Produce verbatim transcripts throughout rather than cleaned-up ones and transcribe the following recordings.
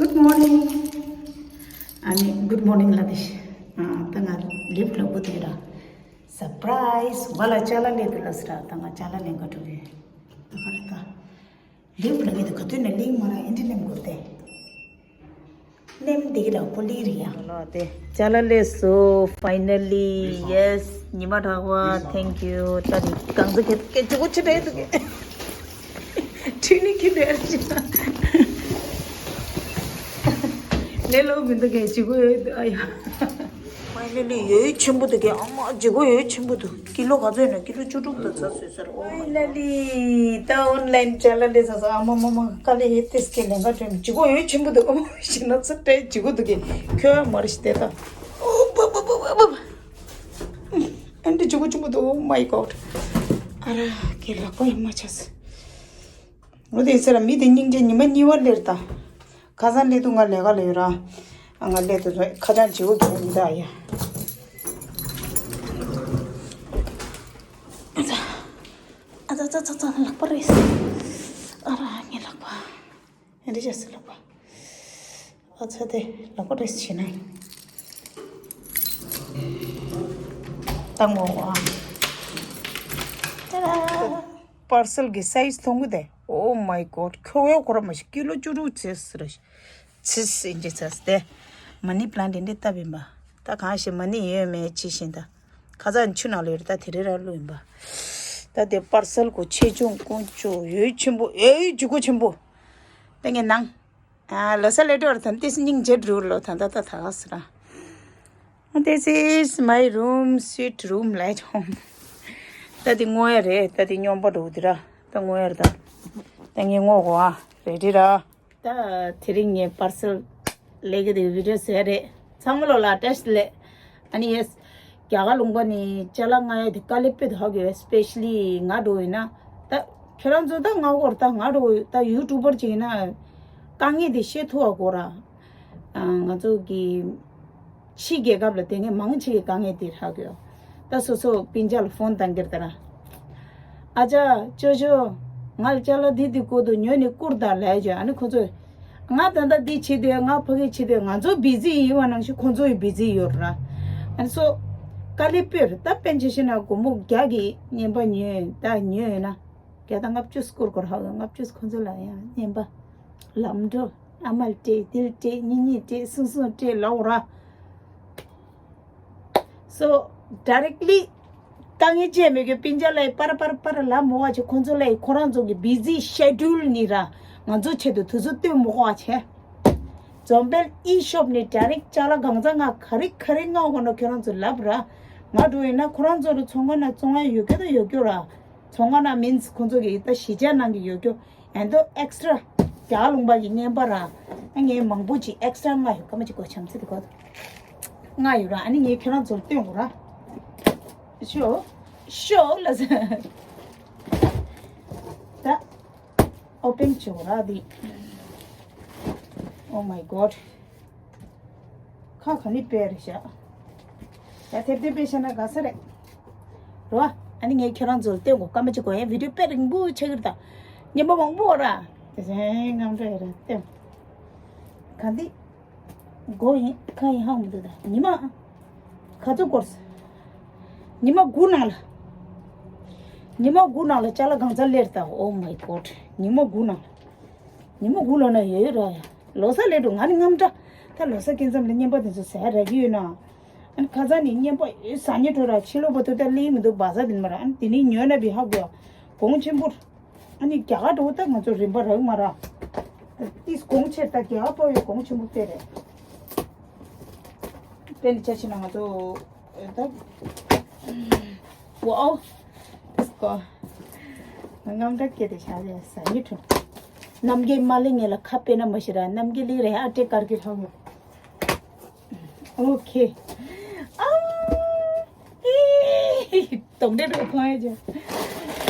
Good morning. ཨ་ནི་good morning ལབ་དེ། ཨ་ད་ང་ལིབ་ལ་བུ་དེ་ར། སར་པ་རའི་ཛི། ཝ་ལ་ཅ་ལག་ལེན་དུ་ལ་སི་ར། ད་ང་ཅ་ལག་ལེན་ག་འགྲོ་གི། ད་ག་རེ་ད། ལིབ་ལ་ངེད་དུ་ག་དུས་ནས་ལིང་མ་ར་ཨིན་དྲི་ལེམ་གོ་དེ། ལེམ་དེ་གི་ལ་ཀོ་ལི་རི་ཡ། ལོ་དེ་ཅ་ལག་ལེན་སོ། Finally, yes. ཉི་མ་དྲག་པ། Thank you. ད་ནི་གང་ཟག་གི་སྐད་ཅིག་གོ་ཆེ་དྲག་འདུག་གི། ཁྲིད་ནི་ཁྱི་འདྲ་ཅིག། ལས་སླ་པོ་མི་འདུག་གས། ལྗིད་ཁོག་ཡོད་འདུག་ཨ་ཡ། Finally ཡོད་ཆེན་པོ་འདུག་གས། ཨ་མ་ལྗིད་ཁོག་ཡོད་ཆེན་པོ་འདུག་ཀི་ལོ་ག་ཚོད་ཡིན་ན། ཀི་ལོ་བཅུ་དྲུག་དང་ཚ་སོས་ཚར། ཨོ་མའི་ལ་ལི། ད་ཨོན་ལན་ཅ་ལག་ལེན་ཚར་སོང་། ཨ་མ་མ་མ། དཀའ་ལས་ཡོད་དེ་སྐད་ལེན་ག་དྲན། ལྗིད་ཁོག་ཡོད་ཆེན་པོ་འདུག་ཨོ་མ་ཞེ་ན་ཚ་དྲག་ལྗིད་ཁོག་འདུག་གས། ཁྱོད་མ་རེད་ཤི་དེ་ད། ཨོ་པ་པ་པ་པ་པ། ཨ་འདྲ་ལྗིད་ཁོག་ཆེན་པོ་འདུག Oh my God. ཨ་ར་ཁྱེད་ལག་པ་ཡིན་མ་ཆགས། འོ་དེ་ཚེ་ལ་མི་དེ་སྙིང་རྗེ། ཉི་མ་གཉིས་པ་སླེབས་ད། ཁ་སང་སླེབས་དུས་ང་ལས་ཀ་ལ་ཡོད་ར། ང་སླེབས་དུས་ཁ་བྱང་བྱེད་འོ་གི་མི་ད་ཡ། ཨ་ཙ་ཙ་ཙ་ཙ། ལག་པ་རེད། ཨ་ར་ངའི་ལག་པ། ཨེ་འདྲ་བྱས་སོང་ལག་པ། ཨ་ཙ་དེ་ལག་པ་རེད་བྱས་ན། ད་ངོ་ཨ། ཏ་ར། པར་སེལ་གྱི་སའི་ཛི་མཐོང་གི་དེ། Oh my God. ཁྱོ་གའི་ཁོ་ར་མ་ཤི་ཀི་ལོ་བཅུ་དྲུག་ཚེ་སི་ར་ཤི། ཚེ་སི་ཨིན་ཇི་ཚེ་སི་དེ། མ་ནི་པ་ལན་ཊི་འདི་བཏབ་ཡིན་པ། ད་གང་ཞིག་མ་ནི་ཡོད་མེད་ཅི་ཤེས་ད། ཁ་ཚ་ཆུ་ནང་ལ་ཡོད་རེད། ད་དེ་རེ་ར་བླུགས་ཡིན་པ། ད་དེ་པར་སེལ་གོ་ཆེ་ཆུང་ཀུན་སྤྱོད་ཡོད་ཆེན་པོ། ཨེ་ཡོད་ལྗིད་ཁོག་ཆེན་པོ། ད་ངས་ནང་། ཨ་ལོ་སར་སླེབས་འགྲོ་ར། ད་ཏིས་སྙིང་རྗེ་འགྲོ་ལོ། ད་ད་ད་ད་ག་སི་ར། This is my room, sweet room, like home. ད་དེ་ངོ་ཡ་རེད། ད་དེ་སྨྱོན་པ་འགྲོ་དེ་ར། ད་ངོ་ཡ་རེད་ད། ད་ངས་ངོ་གོ་ཨ་རེད་དེ་ར། ད་དེ་རིང་ངས་པར་སེལ་ལས་ཀྱི་དེ་བི་ཌི་ཡོ་བཟོས་རེད། ཚང་མ་ལོ་ལ་བཀྲ་ཤིས་བདེ་ལེགས། ཨ་ནི་ཡེས། རྒྱ་གར་ལུང་པ་ནས་ཅ་ལག་མངགས་ཡ་དེ་དཀའ་ལས་དཔེ་ད་གི་ཡོད། སི་པེ་ཤ་ལི་ང་འགྲོ་ཡིན་ན། ད་ཁྱེད་རང་ཚོ་ད་ང་སྐོར་ད་ང་འགྲོ་ད་ཡུ་ཊུབ་པར་ཅིག་ཡིན་ན། དཀའ་ངལ་དེ་ཤེས་ཐུབ་པ་དགོས་ར། ང་ཚོ་གི་ཕྱི་རྒྱལ་ཁབ་ལ་དེ་ངས་མང་ཆེ་གི་དཀའ་ངལ་དེ་རག་གི་ཡོད། ད་སོ་སོ་སྤུན་ཀྱག་ལ་ཕོན་བཏང་གི་རེད་ད་ར། ཨ་ཅག་ཅོ་ཅོ། ང་ལ་ཅ་ལག་འདི་འདི་བསྐུར་འདུག་ཉོས་ནས་བསྐུར་དང་ལབ་ཡ་བྱོས། ཨ་ནི་ཁོ་ཚོས། ང་ད་ལྟ་འདི་བྱེད་དུས་ང་ཕ་གི་བྱེད་དུས་ང་ཚོ་བི་ཛི་ཡིན་པ་ནང་བཞིན་ཁོ་ཚོ་ཡི་བི་ཛི་ཡོད་ར། ཨ་ནི་སོ། དཀའ་ལས་སྤོས་ར། ད་དཔེ་ཆ་བཞག་ན་སྒོར་མོ་བརྒྱ་གི་རྔན་པ་ཉོས་ད་ཉོས་ཡོད་ན། བརྒྱ་དང་ལྔ་བཅུ་བསྐུར་དགོས་ར། ལྔ་བཅུ་ཁོ་ཚོ་ལ་ཡང་རྔན་པ། ལམ་འགྲོ། ཨ་མ་ལ་སྤྲད། དེ་ལ་སྤྲད། གཉིས་གཉིས་སྤྲད། གསུམ་གསུམ་སྤྲད་ལབ་ར། So, directly དཀའ་ངལ་ཅི་ཡང་མེད་གི། སྤུན་ཀྱག་ལ་ཡི་པར་པར་པར་ལབ་མོ་བ་བྱེད། ཁོང་ཚོ་ལ་ཡི་ཁོ་རང་ཚོ་གི་བི་ཛི་ཤེ་ཌུལ་ནི་ར། ང་ཚོ་ཆེད་དུ་དུས་ཚོད་སྟོན་མོ་བ་བྱེད། འཛོམས་པའི་ཨི་ཤོབ་ནི་ཌའི་རེག་ཅ་ལག་གང་ཚ་ང་ག་རེ་ག་རེ་མངགས་དགོས་ན་ཁྱོད་རང་ཚོ་ལབ་ར། ང་འགྲོ་ཡིན་ན་ཁོ་རང་ཚོ་ལ་ཚོང་ཁང་ན་བཙོང་ཡ་ཡོད་རྒྱུ་དང་ཡོད་རྒྱུ་ར། ཚོང་ཁང་ན་མིན་ཁོང་ཚོ་གི་ད་གཞིས་ཆགས་ནང་གི་ཡོད་རྒྱུ། ཨན་ཏོ་ཨེག་སི་ཊ་ར། རྒྱ་གར་ལུང་པ་གི་རྔན་པ་ར། ཨ་ངས་མང་པོ་ཅིག་ཨེག་སི་ཊ་ར་མངགས་ཡོད། སྐར་མ་གཅིག་གོ་བྱམས་བརྩེ་དེ་གོ། མངགས་ཡོད་ར། ཨ་ནི་ངས་ཁྱོད་རང་ཚོར་སྟོན་དགོས་ར། ཤོ། ཤོ་ལ་ཟེར། ད་ཨོ་པེན་བྱེད་དགོས་ར་འདི། Oh my God. ཁ་ག་ནི་དཔེ་རེད་ཤག་ཡ་དེབ་དེ་དཔེ་བཤད་ན་དགའ་ས་རེད། རོ། ཨ་ནི་ངས་ཁྱེད་རང་ཚོར་སྟོན་དགོས། སྐར་མ་གཅིག་གོ་ཡ། བི་ཌི་ཡོ་དཔེ་རིང་པོ་ཆགས་ཀྱི་རེད་ད། རྔན་པ་མང་པོ་ར། དེ་བཞིན་རྔམ་སྐྲག་ཡོད་ར་སྟོན། ག་འདི། མགོ་ཡིན་ཁ་ཡིན་ཧ་གོ་མི་འདུག་ད་ཉི་མ། ག་ཚོད་འགོར་སོང་། ཉི་མ་དགུ་ནང་ལ། ཉི་མ་དགུ་ནང་ལ་ཅ་ལག་གང་ཚ་སླེབས་ད། Oh my God. ཉི་མ་དགུ་ནང་ལ། ཉི་མ་དགུ་ལོ་ན་ཡོད་ཡོད་ར་ཡ། ལོ་གསར་སླེབས་འགྲོ། ང་ནི་རྔམ་སྐྲག་ད་ལོ་གསར་སྐྱེ་མཚམས་ལ་རྔན་པ་དེ་ཚོ་ཟ་ཡ་རག་གི་ཡོད་ན། ཨ་ནི་ཁ་ཚ་ནི་རྔན་པ་ཟ་ཉེ་འགྲོ་ར། ཕྱི་ལོགས་པ་ཐུག་ད་སླེབས་མི་འདུག་བ་ཟ་དེ་མ་ར། ཨ་ནི་དེ་ནི་ཉོས་ན་བི་ཧ་གོ་ཡ། གོང་ཆེན་པོ། ཨ་ནི་རྒྱ་གར་འགྲོ་ད་ང་ཚོ་རིན་པ་རག་མ་ར། ཏིས་གོང་ཆེ་ད་རྒྱ་གར་པོ་ཡོད་གོང་ཆེན་པོ་དེ་རེད། དཔེ་འདི་ཆ་ཕྱིན་ན་ང་ཚོ་ད། ཝའོ། ཏིས་གོ། རྔམ་སྐྲག་སྐྱེས་ཏེ་ཤ་རེ་ཟ་ཉེ་འགྲོ། གནམ་གྱི་མ་ལེ་ངེ་ལ་ཁ་དཔེ་ན་མ་ཤི་ར། གནམ་གྱི་ལི་རེ་ཨ་ཏྲེ་དཀར་གྱི་ལྷག་ཡོད། ཨོ་ཁེ། ཨ། ཨེ། དོག་འདྲེ་རུ་ཕང་ཡ་ཅན།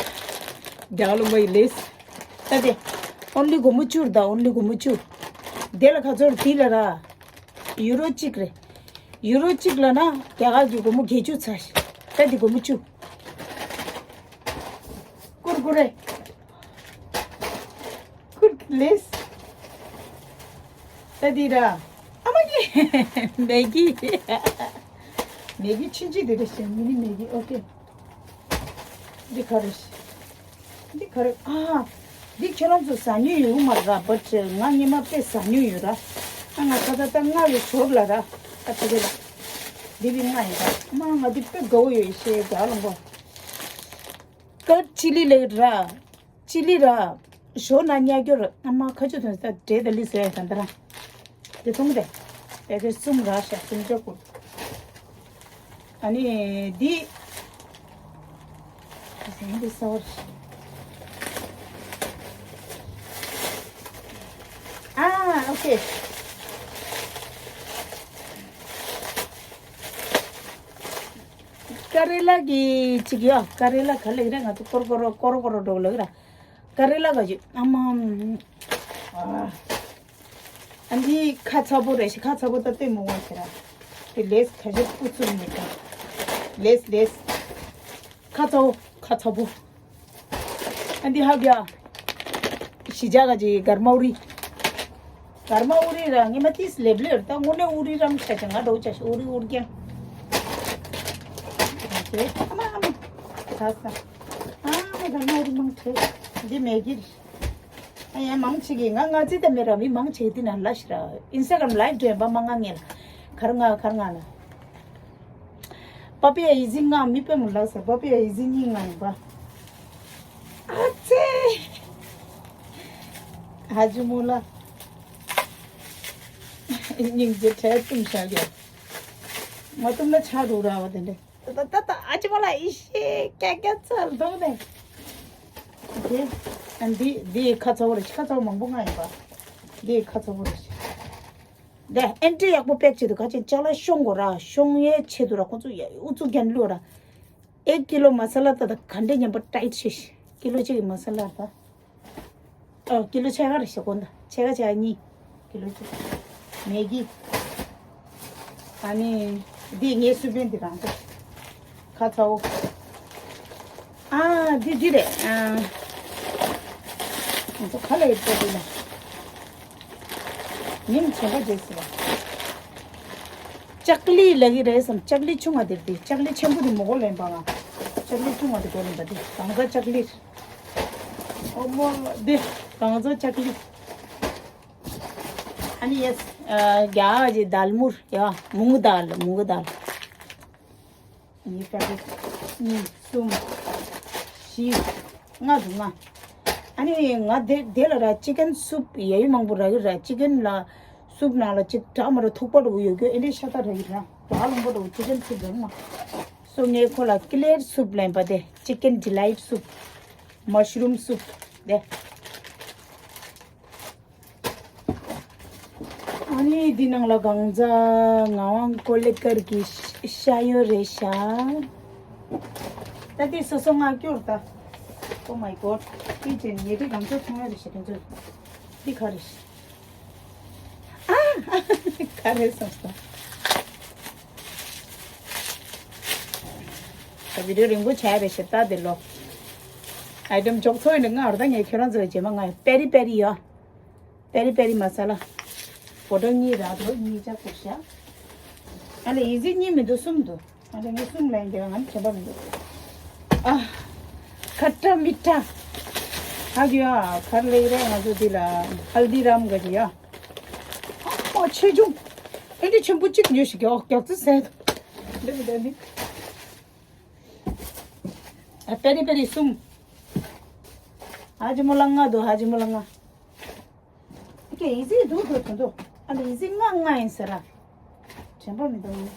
རྒྱ་ལུང་པ་ཡི་ལེས། ད་དེ། ཨོན་ལི་སྒོར་མོ་བཅུ་རེད་ད། ཨོན་ལི་སྒོར་མོ་བཅུ། དེ་ལ་ཁ་ཚོར་དེ་ལ་ར། ཡུ་རོ་གཅིག་རེད། ཡུ་རོ་གཅིག་ལ་ན་རྒྱ་གར་གྱི་སྒོར་མོ་བརྒྱད་ཅུ་ཚར་ཤག་ད་དེ་སྒོར་མོ་བཅུ། ཀུར་ཀུ་རེ། ཀུར་ཀུ་ལེས། ད་འདི་ར། ཨ་མ་གི། མེ་གི། མེ་གི་ཆུན་ཆུན་འདི་རེད་ཤག་མི་ནི་མེ་གི། ཨོ་ཀེ། འདི་ག་རེ་ཤག་འདི་ག་རེ། ཨ། འདི་ཁྱོད་རང་ཚོ་ཟ་མྱོང་ཡོད་མ་རེད་ར། བཊ་ང་སྔོན་མ་དཔེ་ཟ་མྱོང་ཡོད་ར། ཨ་ང་ད་ད་ལྟ་མངར་བའི་ཞོར་ལ་ར། ཨ་ད་དེ་ལ། འདི་བི་མངར་ཡིན་ར། མ་ང་འདི་དཔེ་དགའ་བོ་ཡོད་ཤེས་རྒྱ་ལོང་པོ། ཀར་ཅི་ལི་ལེགས་ར། ཅི་ལི་ར། ཞོ་ན་ཉག་སྐྱོར་ཨ་མ་ཁ་ཆུ་དོན་ས་འདྲེ་ད་ལི་ཟེར་ཡ་ད་འདི་ར། དེ་ཚོང་དེ། དེ་གེ་གསུམ་ར་ཤག་གསུམ་ཅོག་གུ། ཨ་ནི་འདི། འདི་ཟ་བར། ཨ་ཨོ་ཀེ། ཀ་རེ་ལ་གི་ཅིག་ཡོད། ཀ་རེ་ལ་ག་ལེགས་རེད། ང་ཚོ་ཀོར་ཀོར་ཀོར་ཀོར་འགྲོ་ལེགས་ར། ཀ་རེ་ལ་ག་ཅིག་ཨ་མ། ཨ། ཨ་འདི་ཁ་ཚ་པོ་རེད་ཤག་ཁ་ཚ་པོ་ད་ལྟོས་མོ་བ་ཁྱེད་ར། དེ་ལེས་ཁ་ཤས་སྤུ་ཚུགས་མེད་ཀ་ལེས་ལེས། ཁ་ཚ་པོ་ཁ་ཚ་པོ། ཨ་འདི་ཧ་ག་ཤི་ཇ་ག་ཅིག་གར་མ་ཨུ་རི། གར་མ་ཨུ་རི་ར་ངེ་མ་ཏིས་ལེབ་ལེར་ད་དངོས་གནས་ཨུ་རི་རམ་ཤ་ཆ་ང་འདྲ་བོ་ཆ་ཤི་ཨུ་རི་ཨུ་རྒྱང་། ཨ་ཙེ་ཨ་མ་ཨ་མ། ད་ས། ཨ་མ་གར་མ་ཨུ་རི་མང་ཆེ། འདི་མེ་གི་རེད། ཨ་ཡ་མང་ཆེ་གི་ང་ང་ཙི་ད་མེ་ར་མི་མང་ཆེ་འདི་ན་ལ་ཤི་ར། ཨིན་སྟ་གྷ་རམ་ལའིབ་འགྲོ་ཡིན་པ་མ་ང་ངེ་ལ། གར་ང་གར་ང་ལ། པ་པི་ཡ་ཡི་ཟི་ང་མི་པེ་མོ་ལགས་སེ་པ་པི་ཡ་ཡི་ཟི་གཉིས་ང་ཡིན་པ། ཨ་ཙེ། ཧ་ཇི་མོ་ལ། སྙིང་རྗེ་བྲལ་གཏུམ་བཞག་ཡོད། མ་གཏུམ་ན་ཆ་རུ་ར་བ་དེ་འདྲ། ད་ད་ད་ཨ་ཅི་མ་ལ་ཨི་ཤེ་ཀྱ་ཀྱ་ཚལ་དོ་ནས། དེ། ཨ་འདི་འདི་ཁ་ཚ་བོ་རེད། ཁ་ཚ་བོ་མང་པོ་ང་ཡིན་པ། འདི་ཁ་ཚ་བོ་རེད། དེ་ཨེན་ཏྲི་ཡག་པོ་པེག་བྱེད་དུ་ཁ་ཆེན་ཅག་ལ་ཤོང་གོ་ར། ཤོང་ཡའི་ཆེད་དུ་ར་ཁོ་ཚོ་ཡ་ཨུ་ཚུགས་རྒྱན་བླུགས་ར། ཨེ་ཀི་ལོ་མ་ས་ལ་ད་ད་ག་འདྲས་ཉམས་པ་ཏའིཊ་ཤེས་ཤེས། ཀི་ལོ་གཅིག་གི་མ་ས་ལ་ད། ཨོ་ཀི་ལོ་ཕྱེད་ཀ་རེ་ཤེས་གོ་ད། ཕྱེད་ཀ་ཕྱེད་ཀ་གཉིས། ཀི་ལོ་གཅིག་མེ་གི། ཨ་ནི། འདི་ངའི་སུ་བན་འདི་རང་ད། ཁ་ཚ་བོ། ཨ་འདི་འདི་རེད། ཨ། ང་ཚོ་ག་ལ་ཡོད་པ་འདི་ལ། ཉིན་ཆེན་པ་རྗེས་སུ་བ། ལྕགས་ལི་ལ་གི་རེད་བསམ། ལྕགས་ལི་ཆུང་བ་དེ་དེ་ལྕགས་ལི་ཆེན་པོ་དེ་མོ་གོ་ལེན་པ་ང་། ལྕགས་ལི་ཆུང་བ་དེ་གོ་ལེན་པ་དེ་གང་ཟག་ལྕགས་ལི། ཨོ་མོ་དེ་གང་ཟག་ལྕགས་ལི། ཨ་ནི་ཡེས། རྒྱ་གར་གྱི་དཱལ་མུར་ཡ་མུང་གི་དཱལ་མུང་གི་དཱལ། གཉིས་པ་རེད། གཉིས། གསུམ། བཞི། ལྔ་འདུག་ལྔ། ཨ་ནི་ང་དེ་དེ་ལ་ར་ཅི་ཀན་སུབ་ཡ་ཡུ་མང་པོ་རག་གི་ར། ཅི་ཀན་ལ་སུབ་ནང་ལ་ཅིག་འདྲ་མ་འདྲ་ཐུག་པ་འདྲ་བོ་ཡོད་རྒྱུ་ཨེ་འདྲས་ཤ་སྟག་རག་གི་ར། རག་ལོང་པོ་འདྲ་བོ་ཅི་ཀན་སུབ་རག་མ། སོ་ངས་ཁོ་ལ་ཀི་ལེར་སུབ་ལེན་པ་དེ་ཅི་ཀན་ཌི་ལའིཊ་སུབ། མ་ཤུ་རུམ་སུབ་དེ། ཨ་ནི་འདི་ནང་ལ་གང་ཟག་ངག་དབང་ཀོ་ལེ་ཀར་གྱི་ཤ་ཡོད་རེད་ཤག་ད་འདི་སོ་སོ་ང་སྐྱོར་ད། Oh my god། འདི་ཅན་ཉེ་དུ་གང་ཚོ་ཚོང་ཡ་རེད་ཤག་དེ་ཚོ། འདི་ག་རེད་ཤག་ཨ། ག་རེད་སོང་སོང་། ད་བི་ཌིའོ་རིང་པོ་བྱས་རེད་ཤག་ད་འདི་ལོ། ཨའི་ཊམ་འཇོག་ཚོད་ནི་ང་ར་ད་ངས་ཁྱོད་རང་ཚོ་ལ་རྗེས་མ་ང་པེ་རི་པེ་རི་ཡོད། པེ་རི་པེ་རི་མ་ས་ལ། བོ་ཊལ་གཉིས་རག་འདུག་གཉིས་ཆ་བསྐུར་ཤག་ཨ་ལེ་ཡི་ཟི་གཉིས་མི་འདུག་གསུམ་འདུག་ཨ་ལེ་ངས་གསུམ་ལེན་རྒྱུ་ང་དྲན་པ་མི་འདུག་ཨ། ཁ་ཏྲ་མི་ཏྲ། ཧ་གི་ཡ་གར་ལེགས་རེད། ང་ཚོ་འདི་ལ་ཧལ་དི་རམ་ག་ཅི་ཡ། ཨ་མ་ཆེ་ཆུང་། ཨེ་འདྲ་ཆེན་པོ་གཅིག་ཉོས་ཤིག་ཡ་རྒྱག་ཚུལ་ཟད་འདུག་འདི་མི་འདི་མི། ཨ་པེ་རི་པེ་རི་གསུམ། ཧ་ཅི་མོ་ལ་ལྔ་འདུག་ཧ་ཅི་མོ་ལ་ལྔ། ཀྱེ་ཡི་ཟི་འདུག་འདུག་འདུག་ཨ་ལེ་ཡི་ཟི་ལྔ་ལྔ་ཡིན་ཟེར་ར། དྲན་པ་མི་འདུག་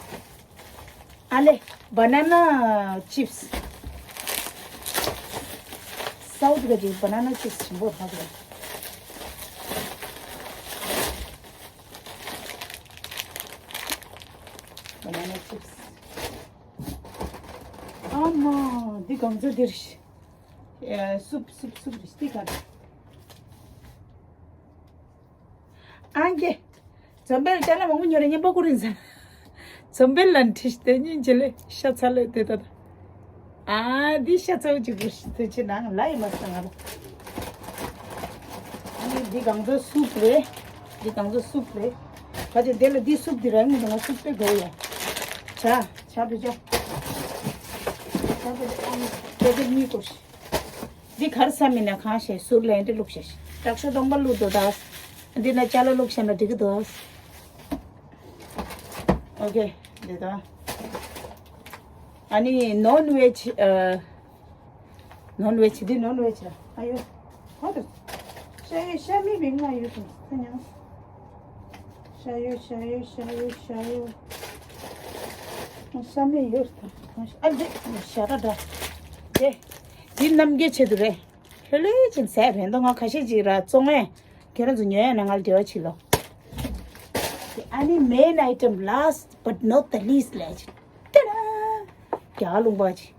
ཨ་ལེ་བ་ན་ན་ཅིབས། སའུ་ཐི་ག་ཅིག་བ་ན་ན་ཅིབས་ཆེན་པོ་ཧ་གོ། བ་ན་ན་ཅིབས། ཨ་མ་འདི་གང་ཚོད་འདིར། ཨེ་སུབ་སུབ་སུབ་རེ་སྟི་ག་རེ། ཨང་ཀེ། འཛམ་བུ་གླིང་ལ་མང་པོ་ཉོ་རེ་ཉན་པ་ཀུ་རིན་ཟ། འཛམ་བུ་གླིང་ལ་འཁྲིས་ཏེ་ཉིན་བྱེད་ལེ་ཤ་ཚ་ལེ་དེ་ད། ཨ་འདི་ཤ་ཚ་བོ་གཅིག་པུ་ཞིག་དེ་ཆེ་ནང་ལ་ཡི་མ་ས་ང་ར། ཨ་ནི་འདི་གང་ཚོ་སུབ་རེད། འདི་དང་ཚོ་སུབ་རེད། ད་ཅི་འདི་ལ་འདི་སུབ་འདི་རང་གི་ང་སུབ་དེ་དགོས་ཡ། ཆ་ཆ་བི་ཅོ། ཆ་བི་ཅོ་ཨང་། དེ་དེ་གཉིས་སྐོར། འདི་གར་ས་མི་ན་གང་ཤེས་ཟུར་ལ་འདི་བླུགས་ཤེས། དྲག་ཤོས་སྡོང་པ་བླུགས་དོ་ད། འདི་ན་ཅ་ལ་བླུགས་ཤེས་ན་འགྲིག་གི་འདུག་ཨོ་ཁེ། འདི་ད། ཨ་ནི་ནོན་ཝེཇ་ཨ། ནོན་ཝེཇ་འདི་ནོན་ཝེཇ་ར། ཨ་ཡོ། ཧོ་དུ། ཤ་ཡོ་ཤ་མི་བིང་ང་ཡོ་དུ་ཐ་ཉང་། ཤ་ཡོ་ཤ་ཡོ་ཤ་ཡོ་ཤ་ཡོ། ཤ་མི་ཡོ་ཐ། ཨ་འདི་ཤ་ར་འདྲ། དེ། འདི་རྣམ་རྒྱལ་ཆེད་དུ་རེད། ལྷོད་ལྷོད་ཅིག་ཟས་རན་དོ། ང་ཁ་ཤས་ཅིག་ར་བཙོང་ངས། ཁྱེད་རང་ཚོ་ཉོ་ཡ་ན་ང་ལ་འབྲེལ་བ་བྱེད་ལོ། ཨ་ནི་main item last but not the least ལས་ཅིག་ཏེ་ན། རྒྱ་ལུང་པ་ཅིག་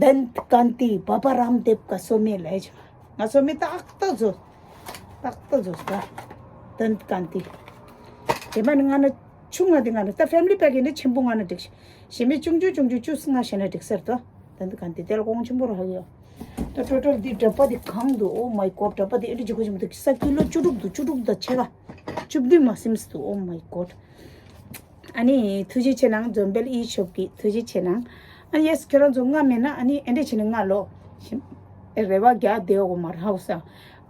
དནྟ་ཀཱན་ཏི་བྷ་བྷ་རམ་དེབ་ཀ་སོ་མེ་ལས་ཅིག་ང་སོ་མེ་ཏག་ཏག་བཟོ། ཏག་ཏག་བཟོ་ས། དནྟ་ཀཱན་ཏི། དེ་མ་ནི་ང་ན་ཆུང་ང་དེ་ང་ན་ད་family pack ཡིན་ན་ཆེན་པོ་ང་ན་འགྲིག་ཤི། ཞེ་མེད་ཆུང་ཆུང་ཆུང་ཆུང་བཅུ་ང་ཤེས་ན་འགྲིག་ཟེར་དོ། དནྟ་ཀཱན་ཏི་དེ་ལ་གོང་ཆེན་པོ་ར་ཧ་གི་ཡོ། ད་ཊོ་ཊལ་འདི་འདྲ་པ་འདི་གང་འདུག Oh my God འདྲ་པ་འདི་ཨེ་འདྲ་ཅིག་གོ་ཅིག་མི་འདུག་ས་ཀི་ལོ་བཅུ་དྲུག་འདུག་བཅུ་དྲུག་དང་ཕྱེད་ཀ་བཅུ་བདུན་མ་ཟིན་འདུག Oh my God ཨ་ནི་ཐུགས་རྗེ་ཆེ་གནང་། འཛོམས་དཔལ་ཨི་ཤོབ་ཀྱི་ཐུགས་རྗེ་ཆེ་གནང་། ཨ་ནི་ཡེས་ཁྱོད་རང་ཚོ་ང་མེད་ན་ཨ་ནི་ཨེ་འདྲ་བྱས་ནས་ང་ལོ། རེ་བ་རྒྱག་བསྡད་འོ་མ་རེད་ཧ་གོ་ས།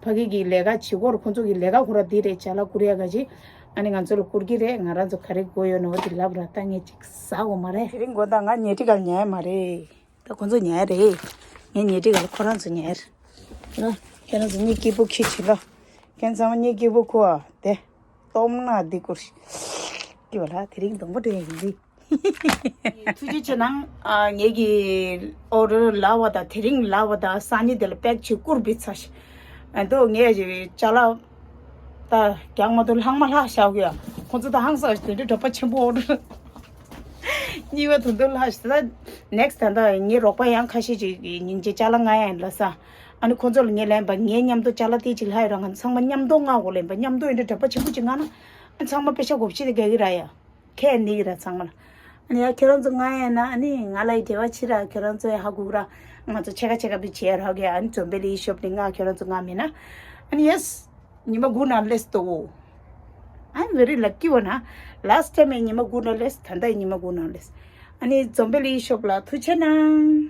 ཕ་གི་གི་ལས་ཀ་བྱེད་སྒོར་ཁོང་ཚོ་གི་ལས་ཀ་ཁོ་ར་འདི་རེད། ཅ་ལག་བསྐུར་ཡ་ག་ཅིག་ཨ་ནི་ང་ཚོ་ལ་བསྐུར་གི་རེད། ང་རང་ཚོ་ག་རེ་དགོས་ཡོད་ན་འོ་དེ་ལབ་ར། ད་ངས་ཅིག་ཟ་འོ་མ་རེད། དེ་རིང་དགོང་དག་ང་ཉལ་ཁྲི་ག་ལ་ཉལ་ཡ་མ་རེད། ད་ཁོང་ཚོ་ཉལ་རེད། ངས་ཉལ་ཁྲི་ག་ལ་ཁོ་རང་ཚོ་ཉལ་རེད། ཁྱེད་རང་ཚོ་གཉིད་སྐྱིད་པོ་ཁྱི་བྱེད་ལ། ཁྱེད་ཚང་མ་གཉིད་སྐྱིད་པོ་ཁུ་ཨ་དེ། སྟོབས་ན་འདི་སྐོར་ཞིག་སྐྱིད་པ་ལ་དེ་རིང་སྡོང་པོ་འདྲ་ཡིན་འདི། ཐུགས་རྗེ་ཆེ་གནང་། ཨ་ངེད་ཀྱི་ཨོ་ཌར་ལབ་པ་དང་དེ་རིང་ལབ་པ་དང་སང་ཉིན་དེ་ལ་པེག་བྱེད་བསྐུར་བི་ཚ་ཞིག་ཨ་མདོ་ངས་ཅ་ལག་ད་རྒྱག་མ་ཐུབ། ལྷག་མ་ལྷག་བཞག་གི་ཡ། ཁོང་ཚོ་ད་ཧང་སང་ཞིག་དེ་འདྲའི་འདྲ་པ་ཆེན་པོ་ཨོ་ཌར་གཉིས་པ་དུ་འདུག་ལྷག་ཞིག་ད་ནེག་སི་ད་ད་ངའི་རོགས་པ་ཡང་ཁ་ཤས་ཅིག་གི་སྙིང་རྗེ་ཅ་ལག་ང་ཡང་ལ་ས། ཨ་ནི་ཁོང་ཚོ་ལ་ངས་ལན་པ་ངའི་མཉམ་དུ་ཅ་ལག་དེ་ཅིག་ལྷག་ཡོད་ར། ང་ཚང་མ་མཉམ་དུ་ང་གོ་ལེན་པ་མཉམ་དུ་ཨེ་འདྲ་འདྲ་པ་ཆེན་པོ་ཅིག་ང་ན། ཨ་ཚང་མ་པེ་ཤ་གོ་ཕྱི་དེ་ག་གི་ར་ཡ། ཁས་ནི་གི་ར་ཚང་མ་ལ། ཨ་ནི་ཡ་ཁྱོད་རང་ཚོ་ང་ཡ་ན་ཨ་ནི་ང་ལ་ཡི་འབྲེལ་བ་ཆི་ར། ཁྱོད་རང་ཚོ་ཡ་ཧ་གུ་ར། ང་ཚོ་ཆེ་ག་ཆེ་ག་བི་བྱེད་ཡ་ར་གི་ཨ་ནི་འཛོམས་པའི་ལི་ཤོབ་ནི་ང་ཁྱོད་རང་ཚོ་ང་མིན་ན། ཨ་ནི་ཡེས། ཉི་མ་དགུ་ནང་ལེས་ཏོ། I'm very lucky བ་ན། ལཱསི་ཊའིམ་ཡི་ཉི་མ་དགུ་ནང་ལེས། ད་ལྟ་ཡི་ཉི་མ་དགུ་ནང་ལེས། ཨ་ནི་འཛོམས་པའི་ལི་ཤོབ་ལ་ཐུགས་ཆེ་གནང་།